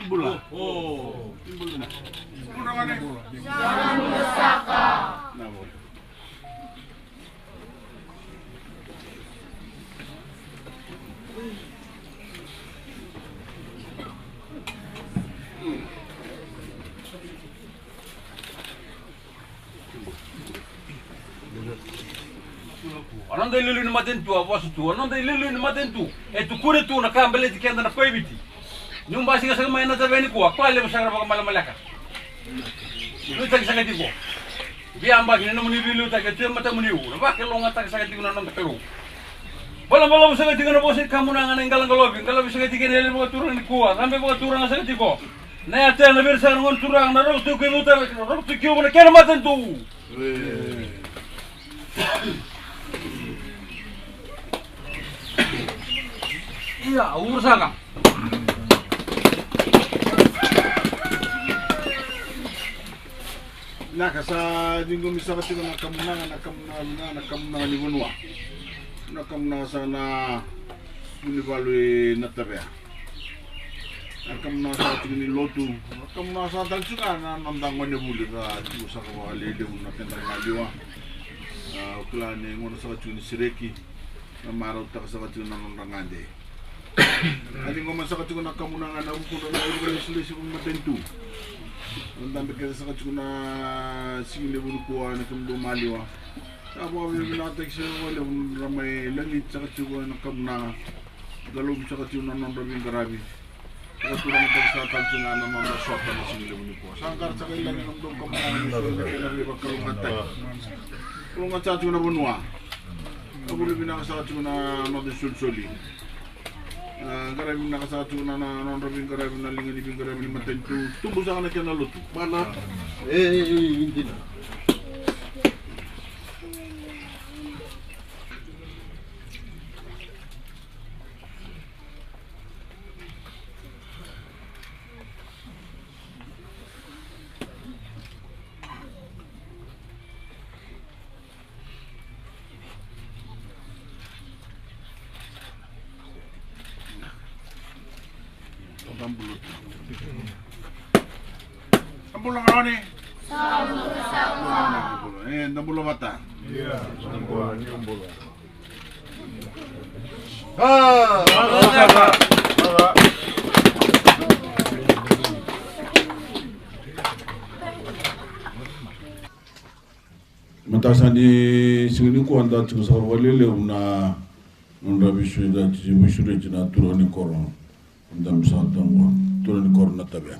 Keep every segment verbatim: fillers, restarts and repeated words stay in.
Bula. A noda iliuliu ni matanitu a vosa tu, a noda iliuliu ni matanitu e tukuna tu na ka baleti keda na Paiviti. Niu basika saka mai na taveni kua, kua levu saka na vakamalemaleka. Nuitaki saka tiko. Via baki ni nomuni veiliutaki e tu e matamuni, na vakalougatataka saka tiko na noda Kalou. Balabalavu saka tiko na vosa ni kamunaga na iqalaqalovi, qalovi saka tiko na yali vakaturaga nikua, cabe vakaturaga saka tiko. Na yata na viri saka na gone turaga, na rokotu ki vuta, na rokotu ki uva na kena matanitu. Ia, ura saka. Naka sa ciqomi saka tiko na kamunaga, na kamunaga, na kamunaga ni vanua. Na kamunaga sa na vunivalu i na tavea. Na kamunaga sa tiko ni lotu. Na kamunaga sa tale tiko ga na noda gone vuli ka tiko saka vakalevu na keda maliwa. A, o kila ni gona saka tiko ni sereki. Na marautaka saka tiko na nodra gade. A ciqoma saka tiko na kamunaga na vukudra na ivakalesilesi vakamatanitu. Na dabe kece saka tiko na siga levu nikua na kemudou maliwa. Sa vakavinavinakataki saka vakalevu na nodra mai lagiti saka tiko na kamunaga. Qalovi saka tiko na nodra veiqaravi. Vakaturagataki saka tale tiko ga na nodra sota na siga levu nikua. Sa qara saka i lagi na nomudou kamunaga ni soli na kena veivakalougatataki. Kalougata saka tiko na vanua. Ka vuli vinaka saka tiko na noda isolisoli. A, qaravi vinaka saka tiko na, na nodra veiqaravi na liga ni veiqaravi ni matanitu. Tubu saka na kena lotu. Mana. E, e, e, e, dina. Sa bula maroni. E, da bula vata. Mataka sa ni siga nikua da tiko saka vakalelevu na nodra veisureti, veisureti na turaga ni koro. Da misa taqo turaga ni koro na tavea.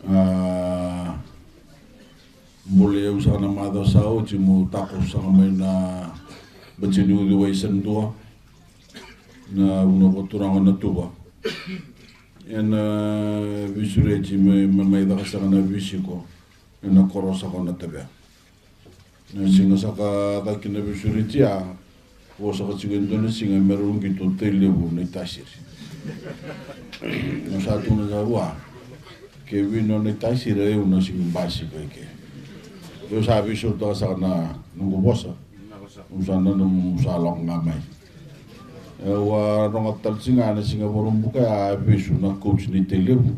A, bula i au saka na macawa sa oti mo takoso saka mai na bati ni uciwai sa dua na vanua vakaturaga na tuva. Ena veisureti me, me mai caka saka na veisiko ena koro saka na tavea. Na siga saka caki na veisureti a, vo saka tiko e dua na siga me rau qito Tailevu na itasiri. Au sa tukuna saka vua, ke vei nona itasiri e au na sigi basika eke. Au sa veisautaka saka na noqu vosa. Au sa nanuma au sa lako ga mai. E, au a rogoca tale tiko ga na siga Vakaraubuka ya a vesu na coach ni Tailevu.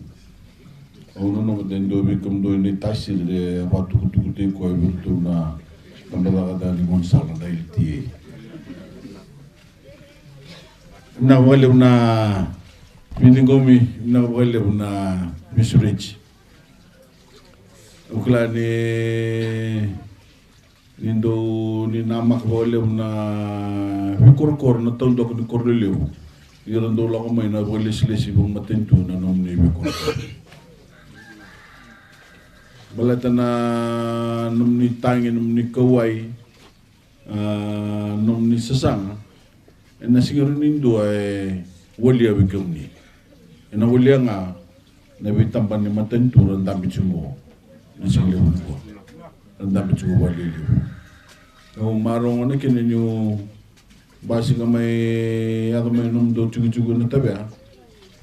Au nanuma de dua vei kemudou na itasiri e vakatukutukutaki koya vei iratou na tabacakacaka ni gaunisala na L T A. Vinaka vakalevu na veiciqomi, vinaka vakalevu na veisureti. Au kila ni ni dou ni namaka vakalevu na veikorokoro na taudaku ni koro lelevu. Ni ra dau lako mai na vakalesilesi vakamatanitu na nomuni veikorokoro. Baleta na nomuni tagi, nomuni kauwai, a, nomuni sasaga. Ena sega ni dua e walia vei kemuni. Ena walia ga na veitaba ni matanitu ra dabe tiko qo. Na siga levu qo ra dabe tiko vakalevu. Au marau gona kina niu basika mai, yaco mai nomudou tikotiko na tavea.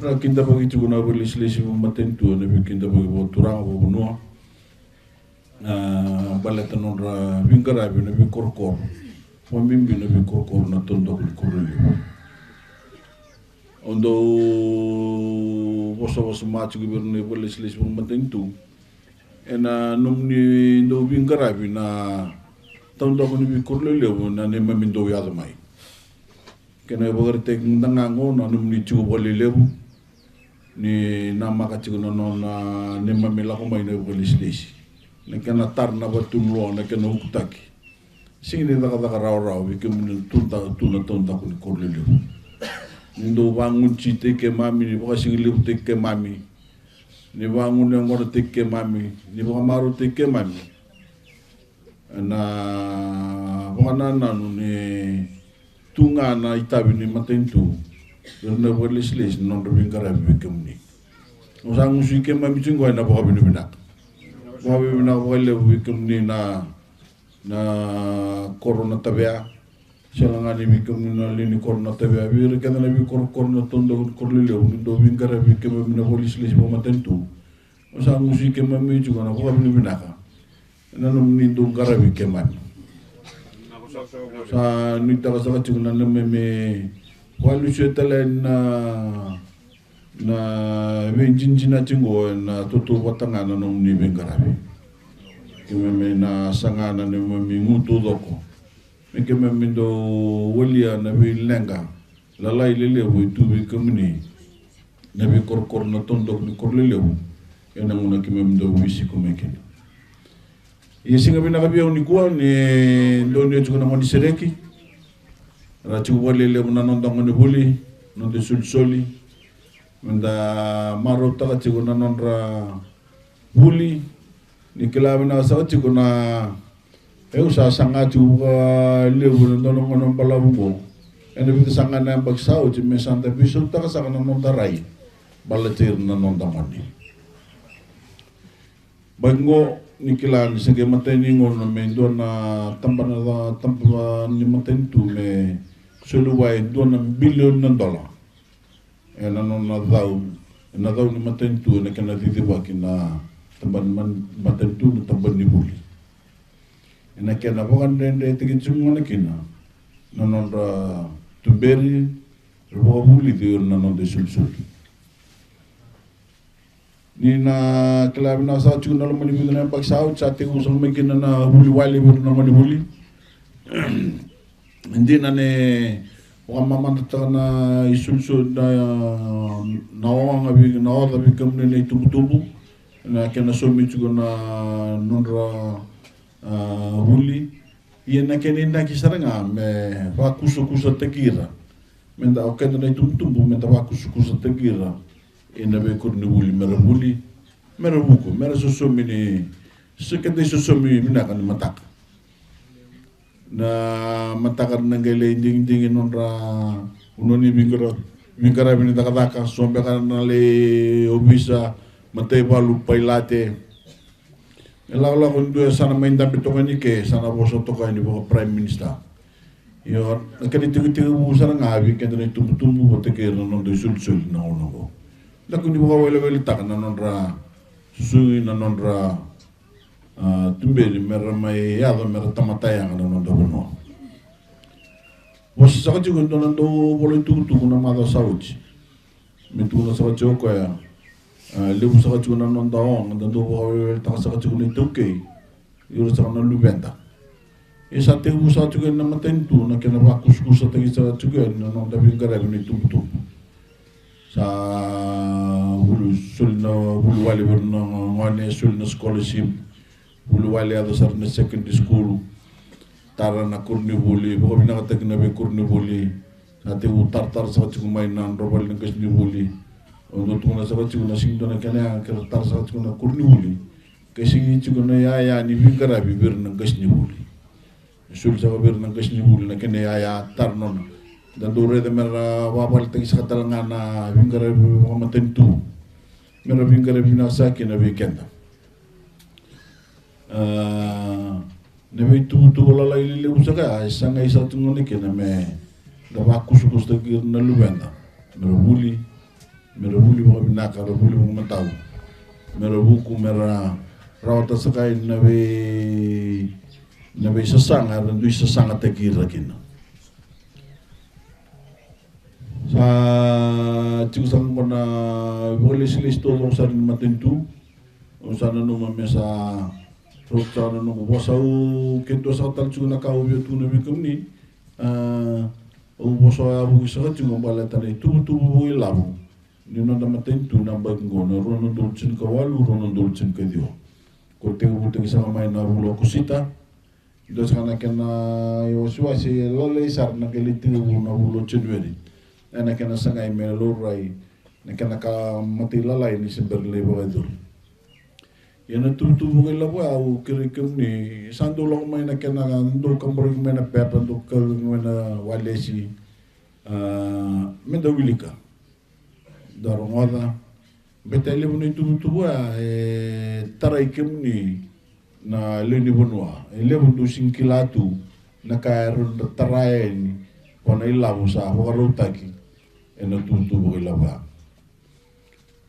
Ra kidavaki tiko na vakalesilesi vakamatanitu ena veikidavaki vakaturaga, vakavanua. A, baleta nodra veiqaravi na veikorokoro, vakabibi na veikorokoro na taudaku ni koro lelevu. Au dau Savasava tiko vei ira na ivakalesilesi vakamatanitu ena nomuni dau veiqaravi na taudaku ni veikoro lelevu na neimami dau yaco mai. Kena ivakaraitaki da ga oqo na nomuni tiko vakalelevu ni namaka tiko na nona neimami lako mai na ivakalesilesi. Na kena tara na vatu ni loa, na kena ukutaki. Sega ni cakacaka rawarawa vei kemuni tu da tu na taudaku ni koro lelevu. Ni dau vagunuci tei keimami, ni vakasigalevu tei keimami, ni vagunu yaqona tei keimami, ni vakamarautaki keimami. Na vakanananu ni tu ga na itavi ni matanitu, ira na vakalesilesi na nodra veiqaravi vei kemuni. Au sa gusu i keimami tiko ena vakavinavinaka. Vakavinavinaka vakalevu vei kemuni na na koro na Tavea. Sega ga ni vei kemuni na lewe ni koro na Tavea, vei ira kece na veikorokoro na taudaku ni koro lelevu ni dau veiqaravi vei keimami na vakalesilesi vakamatanitu. Au sa gusu i keimami tiko na vakavinavinaka ena nomuni dau qaravi keimami. Sa nuitaka saka tiko na neimami vakalusia tale na na veidinadinati oqo ena tautauvata ga na nomuni veiqaravi. Keimami na saga na neimami gu taucoko me keimami dau walia na veileqa lalai lelevu e tu vei kemuni na veikorokoro na taudaku ni koro lelevu ena gauna keimami dau veisiko mai kina. Ia siga vinaka vei au nikua ni dau ni tiko na gone sereki. Ra tiko vakalelevu na noda gone vuli, noda isolisoli. Meda marautaka tiko na nodra vuli. Ni kila vinaka saka tiko na, au sa saga tiko vakalevu na dua na gauna balavu oqo. Ena vica saka na yabaki sa oti me sa da veisautaka saka na noda rai baleti ira na noda gone. Baki oqo ni kila ni se qai matai ni gauna me dua na tabana, tabana ni matanitu me soli vua e dua na bilioni na dola. Ena nona cau, ena cau ni matanitu, ena kena cicivaki na tabana ni man-, matanitu, na tabana ni vuli. Ena kena vakadredretaki tiko gona kina na nodra tuberi, ra vakavulici ira na noda isolisoli. Ni na kila vinaka saka tiko na loma ni vica na yabaki sa oti sa tekivu saka mai kina na vuli wale vei ira na gone vuli. Dina ni vakamamadataka na isolisoli na, na oga vei, na oca vei kemuni na itubutubu. Na kena saumi tiko na nodra, a, vuli. Ia na kena inaki sara ga me vakusakusataki ira. Meda, o keda na itubutubu, meda vakusakusataki ira ena veikoronivuli, mera vuli, mera vuku, mera sosomi ni, se keda isosomi vinaka ni mataka. Na mataka na qai lai digidigi nodra vanua ni veiqara-, veiqaravi ni cakacaka, so beka na lai ovisa, mataivalu, pailate. E lakolako e dua e sa na mai dabe toka yani ke sa na vosa toka yani vaka Prime Minister. Io, na kena itekitekivu sara ga vei keda na itubutubu vata kei ira na noda isolisoli na gauna oqo. Daku ni vakaweleweletaka na nodra susugi, na nodra, a, tuberi mera mai yaco mera tamata yaga na noda vanua. Vosa saka tiko e dua na dau vola itukutuku na macawa sa oti. Me tukuna saka tiko o koya, a, levu saka tiko na noda oga, da dau vakaweleweletaka saka tiko na iTaukei, ira saka na luveda. E sa tekivu saka tiko yani na matanitu na kena vakusakusataki saka tiko yani na noda veiqaravi na itubutubu. Sa vuli, soli na vuli wale vei ira na gone, soli na scholarship. Vuli wale, yaco sara na secondary school, tara na koronivuli, vakavinakataki na veikoronivuli. Sa tekivu taratara saka tiko mai na dravale na qasenivuli. Au dau tukuna saka tiko na sega ni dua na kena yaga ke ra tara saka tiko na koronivuli, ke sega ni tiko na yaya ni veiqaravi vei ira na qasenivuli. E soli saka vei ira na qasenivuli na kena yaya, tara nona. Da dau raica mera vakavaletaki saka tale ga na veiqaravi vakamatanitu, mera veiqaravi vinaka saka kina vei keda. A, na veituvatuva lalai lelevu saka ya, e sagai saka tu gona kina me da vakusakusataki ira na luveda mera vuli, mera vuli vakavinaka, ra vuli vakamatau, mera vuku, mera rawata saka yani na vei, na veisasaga era dui sasagataki ira kina. Sa Tiko saka qo na vakalesilesi taucoko sara ni matanitu. Au sa nanuma me sa rauta saka na noqu vosa. Au keitou saka tale tiko na ka au via tukuna vei kemuni. A, au vosa yavuki saka tiko baleta na ituvatuva vakailavo ni noda matanitu na yabaki qo, na rua na udolu tinikawalu, rua na udolu tinikaciwa. Ko tekivutaki saka mai na vula o Okosita. Dua saka na kena iwasewase lalai sara na qai lai tekivu na vula o January. Ena kena sagai me laurai na kena ka matailalai ni se bera lai vakayacori. Ia na tuvatuva vakailavo ya au kerei kemuni, sa dau lako mai na kena dau kaburaki mai na pepa, dau kaburaki mai na walesi, a, me da wilika, da rogoca. Beta e levu na ituvatuva ya e tarai kemuni na lewe ni vanua. E levu dou sega ni kila tu na ka era dau tara yani, ko na ilavo sa vakarautaki ena tuvatuva vakailavo ya.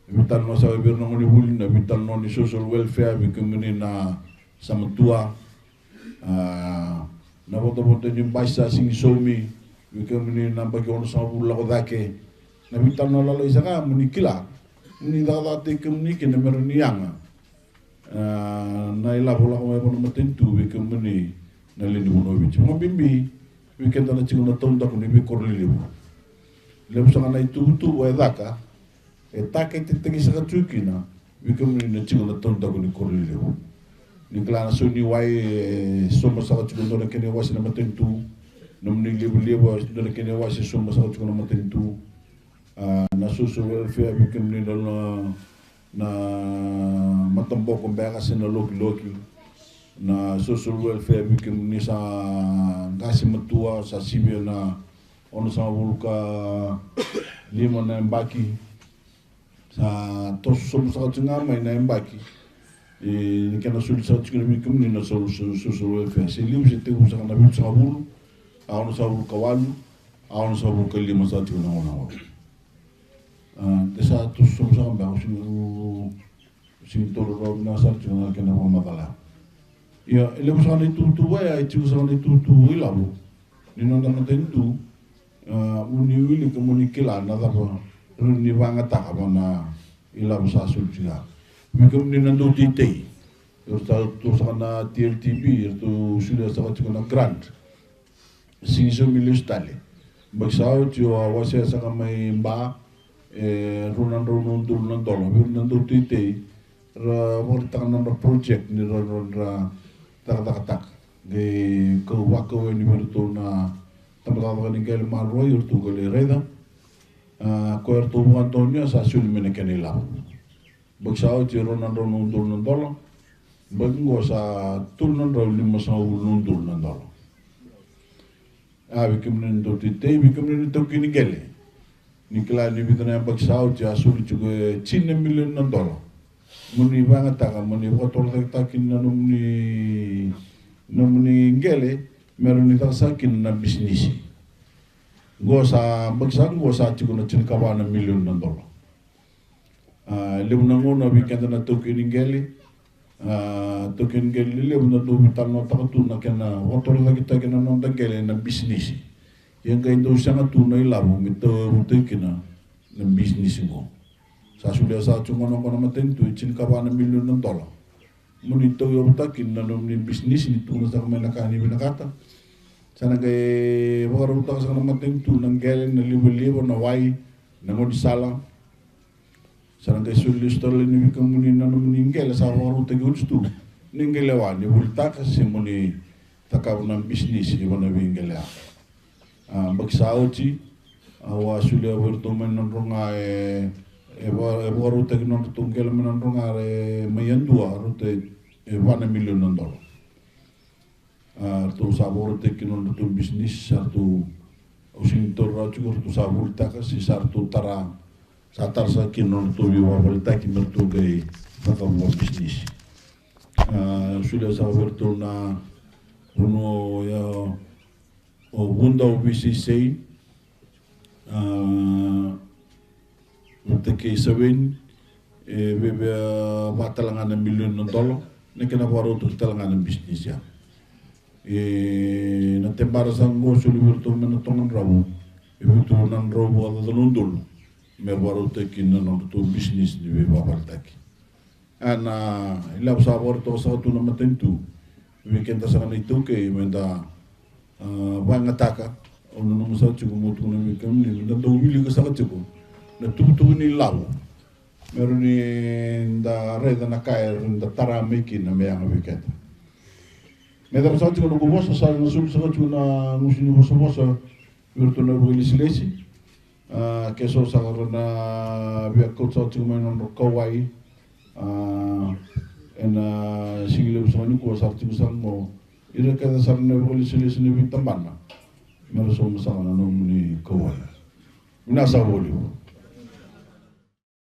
Veitalanoa saka vei ira na gonevuli, na veitalanoa ni social welfare vei kemuni na sa matua. A, na vodavoda ni basi sa sega ni saumi vei kemuni na yabaki onosagavulu lako cake. Na veitalanoa lalai saka mo ni kila, mo ni cakacakataki kemuni kina me rawa ni yaga, a, na ilavo lako mai vua na matanitu vei kemuni na lewe ni vanua o Viti, vakabibi vei keda na tiko na taudaku ni veikoro lelevu. Levu saka na ituvatuva e caka, e taketetaki saka tiko kina vei kemuni na tiko na taudaku ni koro lelevu. Ni kila na sau ni wai e sauma saka tiko e dua na kena iwase na matanitu. Nomuni livaliva e dua na kena iwase e sauma saka tiko na matanitu. A, na social welfare vei kemuni na, na, na mataboko beka se na lokiloki. Na social welfare vei kemuni sa qase matua, sa sivia na onosagavulu ka lima na yabaki. Sa toso sobu saka tiko ga mai na yabaki. E, ni kena soli saka tiko na vei kemuni na social, social, social welfare. Se liu se tekivu saka na vitusagavulu, a onosagavulu ka walu, a onosagavulu ka lima saka tiko na gauna qo. A, de sa toso sobu saka beka, au sega ni, au sega ni taura rawa vinaka sara tiko na kena vakamacala. Ia, e levu saka na ituvatuva ya, e tiko saka na ituvatuva ilavo ni noda matanitu. A, mo ni wilika, mo ni kila na cava rawa ni vayagataka vua na ilavo sa soli tiko ya. Vei kemuni na dauteitei, eratou saka na T L T B, eratou solia saka tiko na grant. Sega ni saumi lesu tale. Yabaki sa oti au a wasea saka mai Ba, e rua na drau na udolu na dola vei ira na dauteitei, ra vakaraitaka na nodra project ni ra, ra, ra cakacakataka. Qai kau, vakau yani vei iratou na tabacakacaka ni qele maroroi, iratou qai lai raica. A, ko iratou vakadonuya sa soli mai na kena ilavo. Yabaki sa oti e rua na drau na udolu na dola. Yabaki qo sa tolu na drau limasagavulu na udolu na dola. A, vei kemuni na dauteitei, vei kemuni na taukei ni qele, ni kila ni vica na yabaki sa oti a soli tiko e tini na milioni na dola. Mo ni vayagataka, mo ni vakatorocaketaka kina na nomuni, nomuni qele, me rawa ni caka saka kina na bisinisi. Qo sa, yabaki sa qo sa tiko na tinikava na milioni na dola. A, levu na gauna vei keda na taukei ni qele, a, taukei ni qele lelevu na dau veitalanoataka tu na kena vakatorocaketaki na noda qele na bisinisi. Ia qai dau sega tu na ilavo me tauyavutaki kina na bisinisi qo. Sa solia saka tiko gona qo na matanitu e tinikava na milioni na dola. Mo ni tauyavutaka kina na nomuni bisinisi, ni tukuna saka mai na ka ni vinakata. Sa na qai vakarautaka saka na matanitu na qele, na livaliva, na wai, na gaunisala. Sa na qai soli lesu tale yani vei kemuni na nomuni qele sa vakarautaki oti tu. Ni qai lewa ni volitaka se mo ni cakava na bisinisi vua na veiqele ya. A, yabaki sa oti, au a solia vei iratou mai Nadroga e, e va-, e vakarautaki nodratou qele mai Nadroga e mai Yadua, rauta e va na milioni na dola. A, ratou sa vakarautaki kina nodratou bisinisi, sa ratou, au sega ni taura rawa tiko, ratou sa volitaka se sa ratou tara, sa tara saka kina nodratou veivakavaletaki me ratou qai cakava vakabisinisi. A, solia saka vei iratou na vanua o ya, o Vudau V C C, a, vata kei Saweni, e viavia va tale ga na milioni na dola, na kena vakarautaki tale ga na bisinisi ya. E, na tebara sa qo soli vei iratou mai Natoqadrau, e vitu na drau vakacaca na udolu. me vakarautaki na nodratou bisinisi ni veivakavaletaki. Ena ilavo sa vakarautaka saka tu na matanitu vei keda saka na iTaukei me da vakayagataka. Au nanuma saka tiko meu tukuna vei kemuni me da dau wilika saka tiko na tukutuku ni lavo me rawa ni da raica na ka eda tara mai kina me yaga vei keda. Me cava saka tiko na noqu vosa, sa na soli saka tiko na gusu ni vosavosa vei iratou na vakailesilesi. Ke so saka ra na via kauta saka tiko mai na nodra kauwai ena siga levu saka nikua, sa ra tiko saka mo ira kece sara na vakailesilesi ni veitabana me ra sauma saka na nomuni kauwai. Vinaka saka vakalevu.